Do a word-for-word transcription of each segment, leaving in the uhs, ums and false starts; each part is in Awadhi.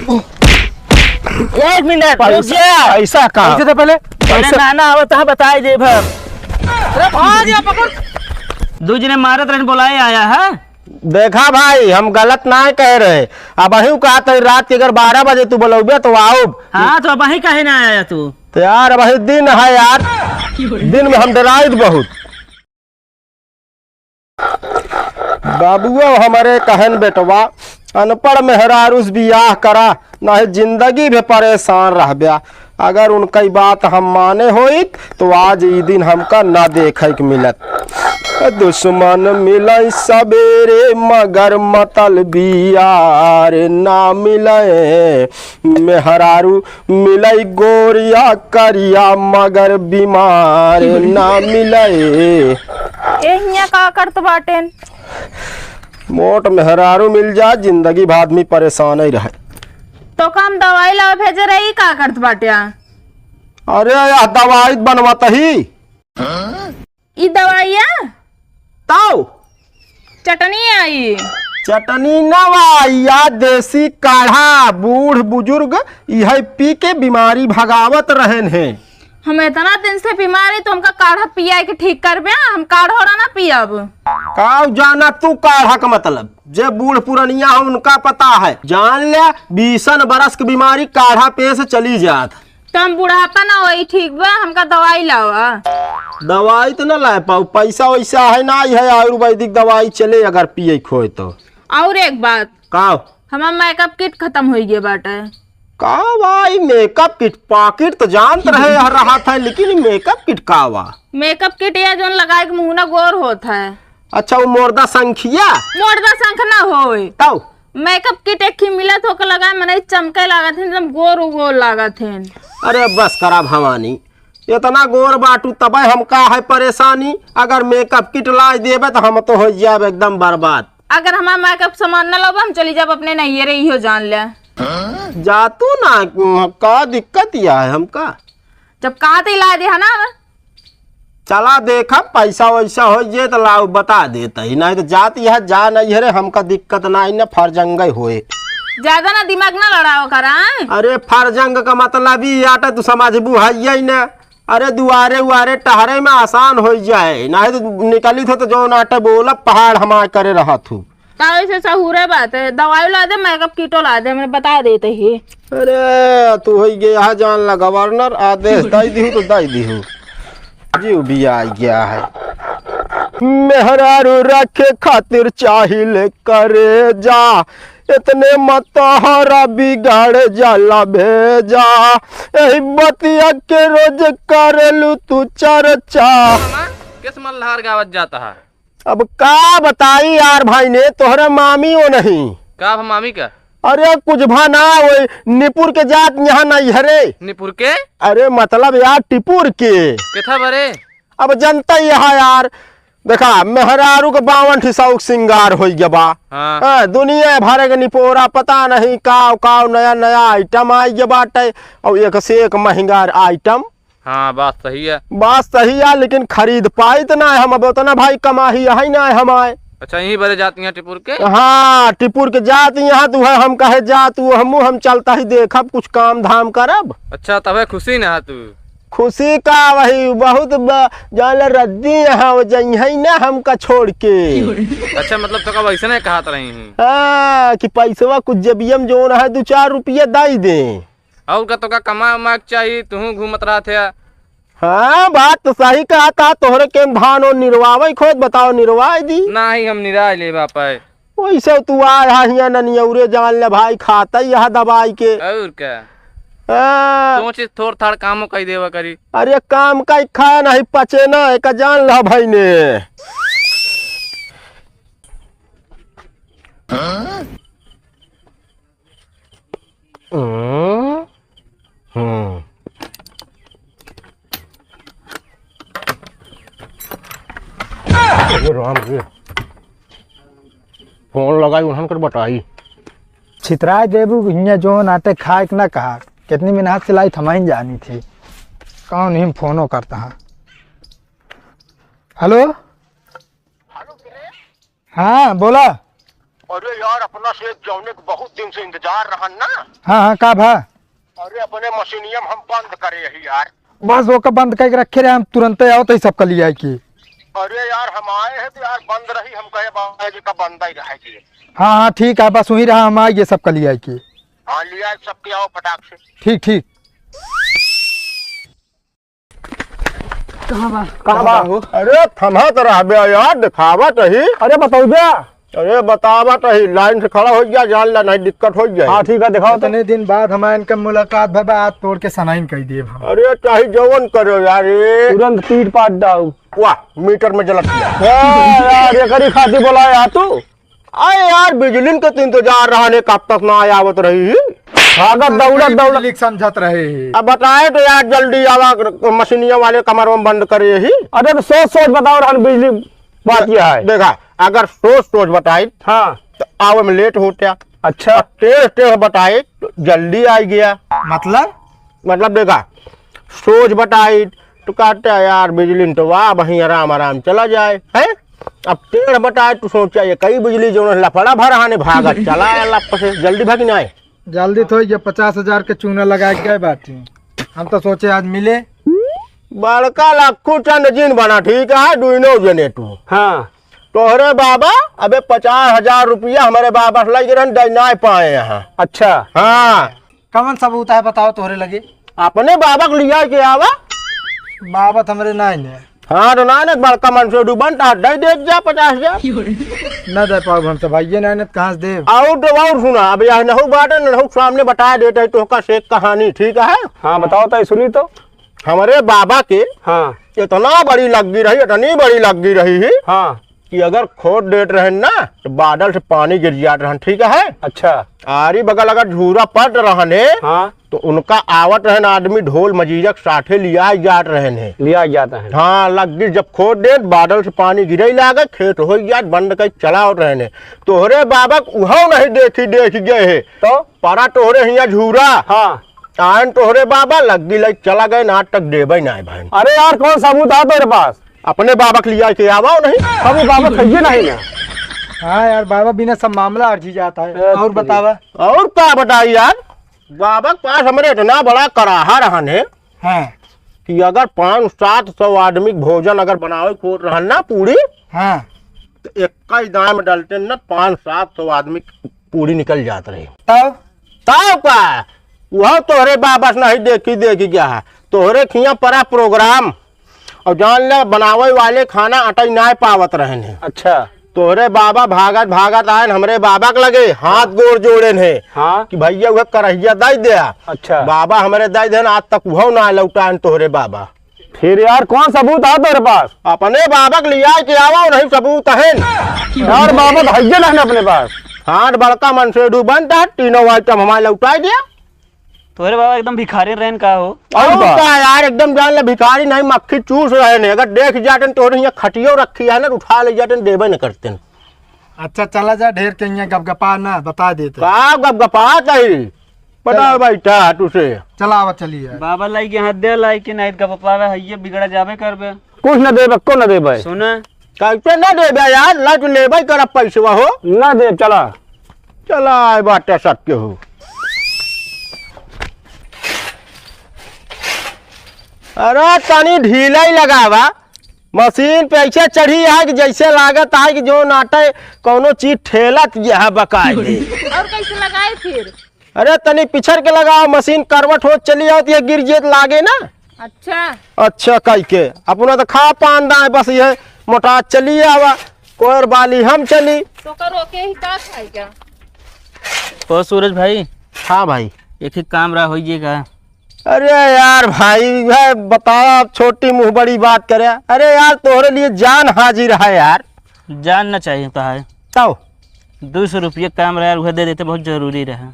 एक मिनट, रुक जा। पैसा का? पैसे दे पहले। अरे पैसे। ना, ना, आवत है, बताई देब हम। अरे भाग या पकड़। दू जने मारत रहन, बोलाए आया है। देखा भाई, हम गलत ना कह रहे। अबहिं कहत है रात के अगर बारह बजे तू बोलौबे तो आउब। हाँ, तो अबहिं काहे ना आया तू? तो यार, अबहिं दिन है यार, दिन में हम डराइत बहुत। बाबुआ हमरे कहन बेटवा, अनपढ़ मेहरारू से बियाह करा, नाहीं जिंदगी भर परेशान रहब्या। अगर उनकइ बात हम माने होइत, तो आज ई दिन हमका ना देखइ के मिलत। दुश्मन मिलइ सबेरे, मगर मतलबी यार ना मिलइ। मेहरारू मिलइ गोरिया करिया, मगर बीमार ना मिलइ। ए हियाँ का करत बाटेन? मोट मेहरारू मिल जा, जिंदगी भर आदमी परेशान ही रहे। तो का हम दवाई लावे भेजे रही, का करत बाटे? अरे, यह दवाई बनवत ही। ई दवाइया? ताऊ। चटनी आई। चटनी ना बा, या देसी काढ़ा, बूढ़ बुजुर्ग इहै पी के बीमारी भगावत रहेन हैं। हम इतना दिन से बीमार ही, तो हमका काढ़ा पियाई के ठीक करबे? हम काढ़ा ओढ़ा ना पियब। काऊ जाना तू काढ़ा का मतलब? जे बूढ़ पुरनिया है उनका पता है। जान ले, बीसन बरस के बीमारी काढ़ा पे से चली जात। तो हम बुढ़ापा ना होई, ठीक बा, हमका दवाई लावा। दवाई तो ना लाए पाऊ, पैसा वैसा है ना, यह आयुर्वेदिक दवाई चले अगर पिए के होए तो। और एक बात। का? हमार makeup kit खतम होइ गए बाटे। का भाई, makeup kit? Pocket तो जानत रहे यहाँ रहत है, लेकिन makeup kit का बा? Makeup kit या जौन लगाए के मुँह ना गोर होत है। अच्छा, वो मोरदा शंखिया? मोरदा शंख ना होए। तौ? Makeup kit एक ही मिलत होके लगाए, मनई चमके लागत हैं, एकदम गोर उगोर लागत हैं। अरे बस करा भवानी, इतना गोर बाटू तबे हमका है परेशानी। अगर makeup kit लाइ देबे तो हम तो हो जाब एकदम बर्बाद। अगर हमार makeup सामान न लाबा, हम चली जाब अपने नैहरे, इहो जान ले। जा तू ना, का दिक्कत या है हमका? जब कहा तो ला दे है ना। चला देखब, पैसा वैसा होइ जे तो लाउ, बता देत ही, नहीं तो जात यह जा नैहरे, हमका दिक्कत ना, न फर्जंगे होए। ज्यादा ना दिमाग ना लड़ाओ करा। अरे फर्जंग का मतलब ई आटा तू समझबू है यही ना। अरे दुआरे उआरे टहरे में आसान होइ जाए, नहीं तो निकलित हो तो जौन आटे बोलब पहाड़ हमार करे रहत हूँ। ताऊ से सहूरे बात है, दवाई ला दे, makeup kitओ ला दे, मैं बता देते ही। अरे तू होइ गया है जान ला गवर्नर, आदेश दई दिहू तो दई दिहू। जीव भी आ गया है। मेहरारू रखे खातिर चाहिल करे जा, इतने मत तोहरा बिगाड़ जाला भेजा। यही बतिया के रोज करेलू तू चर्चा। मामा, किस मल्हार गावत जाता है? अब का बताई यार भाई ने, तोहरे मामी वो नहीं। का भा मामी का? अरे कुछ भा ना, वो निपुर के जात यहाँ नहीं है रे। निपुर के? अरे मतलब यार टिपुर के। केथा बरे? अब जनता ही है यार, देखा, मेहरारू के बावन ठे शौक सिंगार होइ गया बा। हाँ। हाँ, दुनिया भर के निपोरा, पता नहीं काव काव नया नया item आइ गया बाटे, और एक से एक महंगा item। हाँ, बात सही है। बात सही है, लेकिन खरीद पाइत ना है हम, अब उतना भाई कमाही है ना है हमारे। अच्छा, यहीं बरे जाती हैं टिपुर के? हाँ, टिपुर के जाती यहाँ तू है, हम कहे जा तू, हमू हम चलता ही देखब, कुछ काम धाम करब। अच्छा, तबे खुशी ना है तू? खुशी का वही बहुत ब-, जान ला रद्दी यहाँ हो जइहैं ना हमका छोड़ के। अच्छा, मतलब तो का वैसे नहीं कहत रही हूँ? हाँ, कि पैसवा कुछ जेबियम जोन है, दो चार रुपया दाई दे। और का तो का कमा उमा के चाहिए, तू घूमत रहत है। हाँ, बात तो सही कहत हा, तोहरे के धान और निरवावे खोद बताओ, निरवाए दी। नहीं, हम निराय ले बापा। वैसे तू आए हा हियाँ ननियौरे जान ले भाई, खाता ही यह दवाई के। और का? हाँ। सोच थोड़ थाड़ कामो कई देवा करी। अरे काम का खाया नहीं पचे ना, एक जान ला भाई ने। हम्म। हम्म। अरे राम रे। फोन लगाई उन्हन कर बताई। छितराए देबू हियाँ जोन आटे खाए के ना कहा। कितनी मेहनत से लाई थमाइन जानी थी। कौन ही फोनो करता है। हेलो? हाँ, बोला। अरे यार, अपना सेठ जौने के बहुत दिन से इंतजार रहन ना। हाँ, हाँ, का भा? अरे, अपने मशीनिया में हम बंद करे यही यार। बस ओका बंद करके रखे रहे, हम तुरंते आवत ही सबका लियाइ के। अरे यार, हम आए हैं तो यार बंद रही, हम कहे बाबा जी का बंद ही रहे जी। हाँ, हाँ, ठीक है, बस वहीं रहा, हम आइए सबका लियाइ के। हाँ, लिया सबके आओ फटाक से। ठीक, ठीक। कहाँ बा? कहाँ बा? अरे थमा तो रहबे यार, देखावा तही। अरे बतौबे। अरे बतावा तही, लाइन से खड़ा होइ जा, जान ला नहीं दिक्कत होइ जाए। हाँ ठीक है, देखाओ तो। इतने दिन बाद हमारे इनका मुलाकात भबा, आज तोड़ के सनाइन कही देब हम। अरे चाहे जवन करो यार, ये तुरंत पीट पाट डाउ। वाह, मीटर में जलत गया। ए, यार, एकरी खातिर बोला यार तू। अरे यार, बिजलिन के तो इंतजार रहने, कब तक ना आवत रही। भागत दौड़त दौड़त। बिजली समझत रहे ही। अब बताए तो यार, जल्दी आवा, मशीनिया वाले कमर में बंद करे ही। अरे तो सोच सोच बताओ रहन, बिजली बात यह है। देखा, अगर सोच सोच बताई, हाँ। तो आवे में लेट होता। अच्छा। अब टेढ़ टेढ़ बताई तो जल्दी आई गया। मतलब? मतलब देखा, सोच बताई तो कहते हैं, "यार, बिजली तो वाह, वहीं आराम आराम चला जाए, है?" अब टेढ़ बताए तो सोचा, ये कई बिजली जो लफड़ा भरा है, भागत चला आया लप से, जल्दी भागी ना आए। जल्दी तो ये पचास हजार के चूना लगा के गए बाटी, हम तो सोचे आज मिले। बड़का लक्खू चंद जिन बना, ठीक है, दुइनो जने तू। हाँ। तोहरे बाबा अबे पचास हजार रुपया हमारे बाबा से लग रहन, दे ना पाए यहाँ। अच्छा। हाँ। कवन सबूत है बताओ तोहरे लगे? अपने बाबा के लिया के आवा। बाबा तो हमरे ना ने। हाँ तो ना ने, बड़का मन से डूबन ता दे दे जा पचास हजार। ना दे पाओ हम तो भाई, ये ना ने कहाँ से देब? और तो और सुना, अब यह नहु बाटे, नहु सामने बता देते हैं तोहका से कहानी, ठीक है? हाँ बताओ तो सुनी तो। हमारे बाबा के हाँ। इतना बड़ी लग्गी रही, इतनी बड़ी लग्गी रही है हाँ। कि अगर खोद देत रहन ना तो बादल से पानी गिर जात रहन, ठीक है? अच्छा। आरी बगल अगर झूरा पड़ रहन है हाँ। तो उनका आवत रहन आदमी ढोल मजीरक साथे लिया जात रहन है। लिया जाता है। हाँ, लग्गी जब खोद देत बादल से पानी गिरे लागे, खेत हो जात, बंद कर चला आवत रहन है। तोहरे बाबा के उहौ नहीं देखी, देख गए है। तो? परा तोहरे हिया झूरा। हाँ। आन तोहरे बाबा लग्गी लई चला गए, नाटक देबे ना भाई। अरे यार, कौन सबूत आ तोरे पास? अपने बाबा के लिया के आवा नहीं। अबे बाबा खइए नहीं ना। हाँ यार, बाबा बिना सब मामला अड़झी जाता है। अरे और तेरी। बतावा। और का बताई यार, बाबा के पास हमरे इतना बड़ा कराहा रहन है हाँ। कि अगर पाँच सात सौ आदमी के भोजन अगर बनावे को रहन ना पूरी, हाँ। तो एक ही दाम डालते ना, पाँच सात सौ आदमी की पूरी निकल जात रहे। तब? तब का? वह तोहरे बाबा से नहीं देखी, देखी क्या है, तोहरे खिया परा प्रोग्राम। और जान ले, बनावे वाले खाना अटई नाय पावत रहन है। अच्छा। तोहरे बाबा भागत भागत आयन, हमरे बाबा के लगे हाथ गोड़ जोड़ेन है हाँ। कि भैया वह करहिया दे दे। अच्छा। बाबा हमरे दे देन, आज तक वह ना लौटायन तोहरे बाबा। फिर यार, कौन सबूत है तोरे पास? अपने बाबा के लिया के आवा, नहीं सबूत है। यार, बाबा तो हइये नहीं अपने पास। हाँ, तो बड़का मन से डूबन था, तीनों आइटम हमारे लौटाई दिया। तोरे बाबा एकदम भिखारी रहन का हो? और और का? का यार, एकदम जान ले भिखारी नहीं, मक्खी चूस रहे ने। अगर देख जाते न तोरे यहाँ खटियो रखी है ना, तो उठा ले जाते न, देबे न करते न। अच्छा, चला जा, ढेर के यहाँ गपगपा ना, बता देते। का गपगपा तही? बताओ चल। बैठा तुसे। चला आवा, चलिए। बाबा लाई के हाथ दे लाई के नहीं गपगपावे है, ये बिगड़ा जाबे करबे। कुछ न देबे, को न देबे। सुना। कैसे न देबे यार, ला तू लेबे कर पैसवा हो। न दे, चला। चला, आए बाटे सत्य हो। अरे, तनी ढीला ही लगावा। मशीन पे ऐसे चढ़ी है कि जैसे लागत है कि जो नाटे कौनो चीज ठेलत यह बकाए दे। और कैसे लगाए फिर? अरे, तनी पिछड़ के लगाओ, मशीन करवट हो चली आवत, ये गिर जियत लागे ना। अच्छा। अच्छा, कई के अपना तो खा पान दाए, बस ये मोटा चली आवा, कोर बाली हम चली। तो का रोके ही का खाई क्या? ओ सूरज भाई। हाँ भाई। एक ही काम रहा होइए का? अरे यार भाई, वह बताओ, आप छोटी मुंह बड़ी बात करे। अरे यार, तोहरे लिए जान हाजिर है यार। जान ना चाहिए तो है। तब? दो सौ रुपये काम रहा यार, वह दे देते, बहुत जरूरी रहा।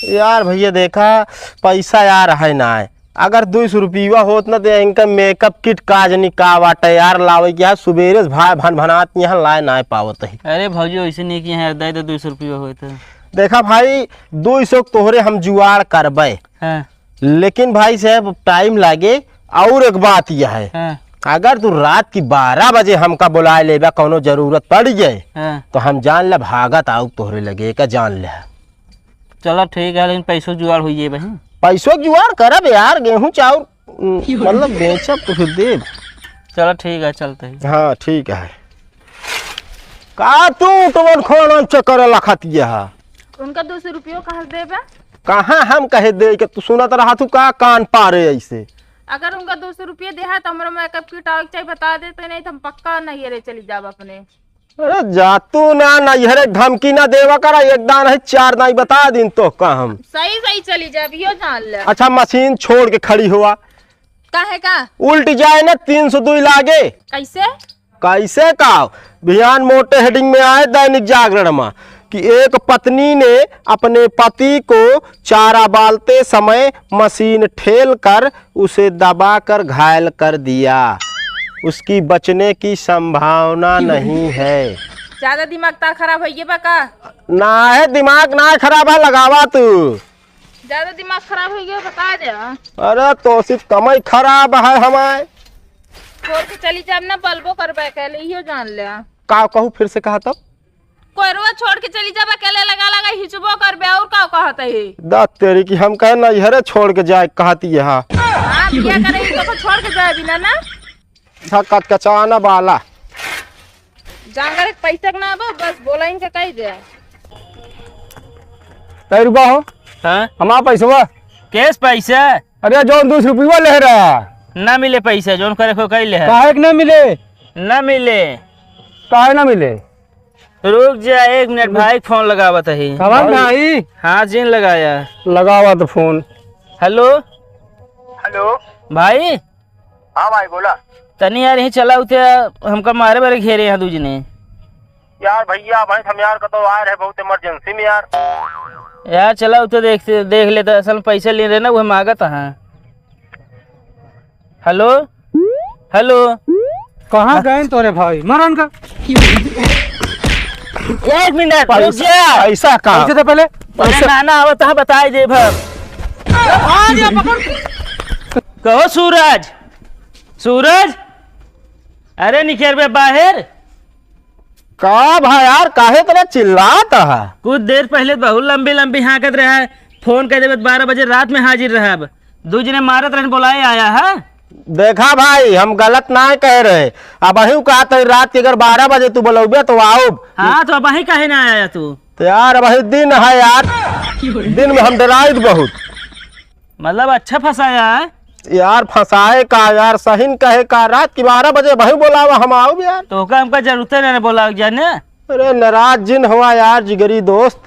यार भैया देखा, पैसा यार है ना है, अगर दो सौ रुपया होत ना तो इनका मेकअप किट काज नहीं का बाटे यार, लावे के यार सुबेरे से भाई भन भनात यहाँ लाए ना पावत है। अरे भौजी, वैसे नहीं कि यहाँ दे दे, दो सौ रुपया होए तो। देखा भाई, दो सौ तोहरे हम जुगाड़ करबे। हाँ। लेकिन भाई साहब, टाइम लागे। और एक बात यह है, हाँ। अगर तू रात की बारह बजे हमका बुलाए लेबा, कौनो जरूरत पड़ जाए, हाँ। तो हम जान ले भागत आऊ तोहरे लगे, का जान ले। चलो ठीक है, लेकिन पैसो जुगाड़ होइए बहिन। पैसो जुगाड़ करब यार, गेहूं चाउर, उम, मतलब बेचब तो फिर देब। चलो ठीक है, चलते हैं। हाँ ठीक है। का तू उठवन खोलन चक्कर लखत ये हा? उनका दो सौ रुपयो कहाँ से देबा? कहाँ हम कहे दे के तू सुनत रहा तू का कान पारे ऐसे? अगर उनका दो सौ रुपये दे है तो हमरा मेकअप किट आवे के चाहिए, बता देते, नहीं तो हम पक्का नैहरे चली जाब अपने। अरे जा तू ना नैहरे, धमकी ना देवा करा, एक दान है चार दाई बता दिन तो का हम। सही सही चली जाब, यो जान ले। अच्छा मशीन छोड़ के खड़ी हुआ। काहे का? उल्ट जाए ना तीन सौ दुई लागे। कैसे? कैसे का? बिहान मोटे हेडिंग में आए दैनिक जागरण में कि एक पत्नी ने अपने पति को चारा बालते समय मशीन ठेल कर उसे दबा कर घायल कर दिया। उसकी बचने की संभावना नहीं है। ज्यादा दिमाग ता खराब होइए बा का? ना है, दिमाग ना खराब है, लगावा तू। ज्यादा दिमाग खराब हो गया, बता दे। अरे तो सिर्फ कमाई खराब है हमारे। छोड़ के चली जाब ना, बलबो करबे अकेले, इहो जान ले। का कहू, फिर से कहा तब? कोयरवा छोड़ के चली जाब अकेले, लगा लगा हिचबो करबे, और का कहत है? दा तेरी की हम कहे नैहरे छोड़ के जाए कहती है। हाँ, बिया करे ही तो छोड़ के जाए बिना ना। अच्छा, कचकचाना बाला। जांगर एक पैसा के ना बा, बस बोला इनके कही दे। कई रुपया हो? हाँ? हमारा पैसवा। कैश पैसा? अरे, जौन दो सौ रुपया ले रहा। ना मिले पैसा, जौन करे को कही ले है। काहे के ना मिले? ना मिले। काहे ना मिले? रुक जा एक मिनट, भाई फोन लगावत है। कवन भाई? हाँ, जिन लगाया। लगावा तो फोन। हेलो। हेलो। भाई। हाँ भाई, बोला। तनी यार, यहीं चला उते, हमका मारे बारे घेरे यहाँ दू जने। यार भैया, भाई हम यार कतो आए रहे बहुत इमरजेंसी में यार। यार चला उते, देखते, देख लेते, असल में पैसे ले रहे ना, वो मांगत हाँ। हेलो, हेलो। कहाँ गए तोरे भाई? मरन का। एक मिनट, रुक जा। पैसा का? पैसे दे पहले। अरे पैसा। नाना आवत है, बताई देब हम। कहो सूरज, सूरज, अरे निकर बे बाहर। का भाई यार, काहे इतना चिल्लात है? कुछ देर पहले बहुत लंबी लंबी हाँकत रहा है, फोन कर देबे तो बारह बजे रात में हाजिर रहब। दू जने मारत रहन, बोलाए आया है। देखा भाई, हम गलत ना कह रहे। अबहिं कहत है रात के अगर बारह बजे तू बोलौबे तो आउब। हाँ, तो अबहिं काहे ना आया तू? तो यार, अबहिं दिन है यार, दिन में हम डराइत बहुत। मतलब अच्छा फंसाया है? यार फंसाए का यार, सही न कहे का, रात की बारह बजे अबहिं बोलावा, हम आउब यार। तो ओका हमका जरूरत है ना बोलावे जाने। अरे नाराज जिन हुआ यार जिगरी दोस्त।